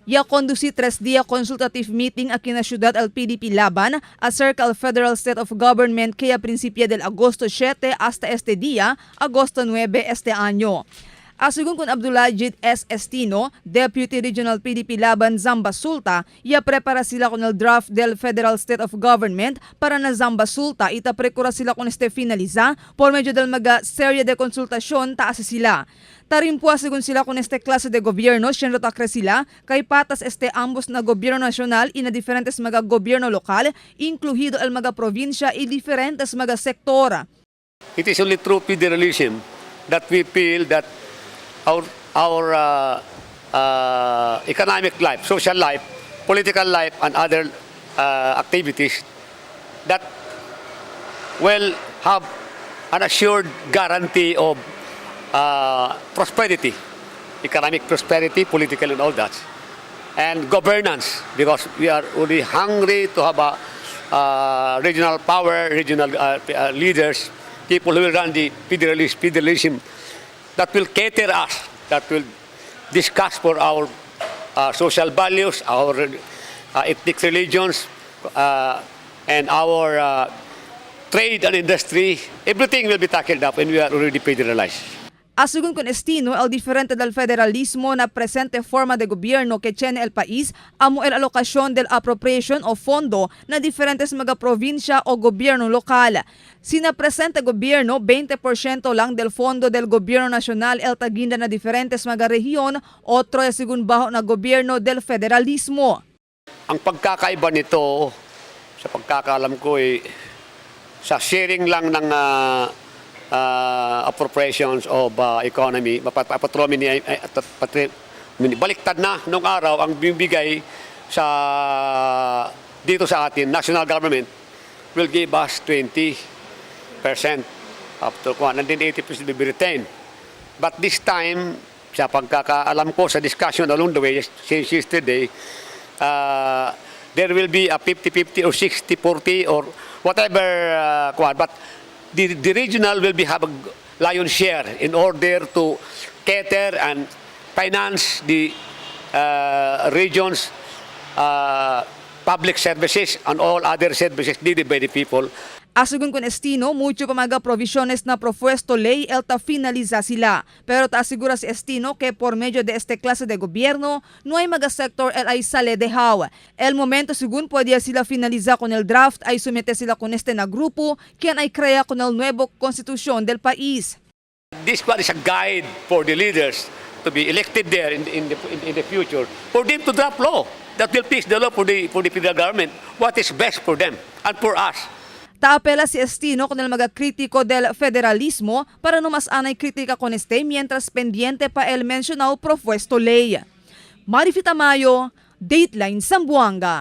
Ya conduci 3 dia consultative meeting aquí na ciudad al PDP Laban acerca al Federal State of Government que a principio del agosto 7 hasta este día, agosto 9 este año. Asegun con Abdulajid S. Estino, Deputy Regional PDP Laban Zambasulta, ya prepara sila con el draft del Federal State of Government para na Zambasulta ita precura sila con este finaliza por medio del maga serie de konsultasyon taas sila. Tarimpua según sila con este klase de gobyerno, siyendo takre sila, kay patas este ambos na gobyerno nacional y na diferentes maga gobyerno lokal, incluido el maga provincia y diferentes maga sektor. It is only through federalism that we feel that our economic life, social life, political life, and other activities that will have an assured guarantee of prosperity, economic prosperity, political, and all that, and governance, because we are only hungry to have a regional power, regional leaders, people who will run the federalism that will cater us, that will discuss for our social values, our ethnic religions, and our trade and industry. Everything will be tackled up when we are already federalized. Asegun con Estino, el diferente del federalismo na presente forma de gobierno que tiene el país, amo el alocación del appropriation o fondo na diferentes mga provincia o gobierno lokal. Sina presente gobierno, 20% lang del fondo del gobierno nacional el taginda na diferentes mga rehiyon, otro es según bajo na gobierno del federalismo. Ang pagkakaiba nito, sa pagkakaalam ko eh, sa sharing lang ng appropriations of economy, mapatromini, baliktad na nung araw ang bibigay sa dito sa atin, national government will give us 20% up to and then 80% will be retained. But this time, sa pagkakaalam ko sa discussion along the way since yesterday, there will be a 50-50 or 60-40 or whatever kwan. But the regional will be have a lion's share in order to cater and finance the region's public services and all other services needed by the people. Asegun con Estino, mucho pa mga provisiones na propuesto ley el ta finaliza sila. Pero ta asegura si Estino que por medio de este clase de gobierno, no hay mga sector el ay sale de how. El momento según puede sila finaliza con el draft ay sumete sila con este na grupo, quien ay crea con el nuevo constitución del país. This one is a guide for the leaders to be elected there in the future, for them to draft law that will fix the law for the federal government, what is best for them and for us. Taapela si Estino con el mga crítico del federalismo para no mas anay crítica con este mientras pendiente pa el mencionado propuesto ley. Marifita Mayo, Dateline Zamboanga.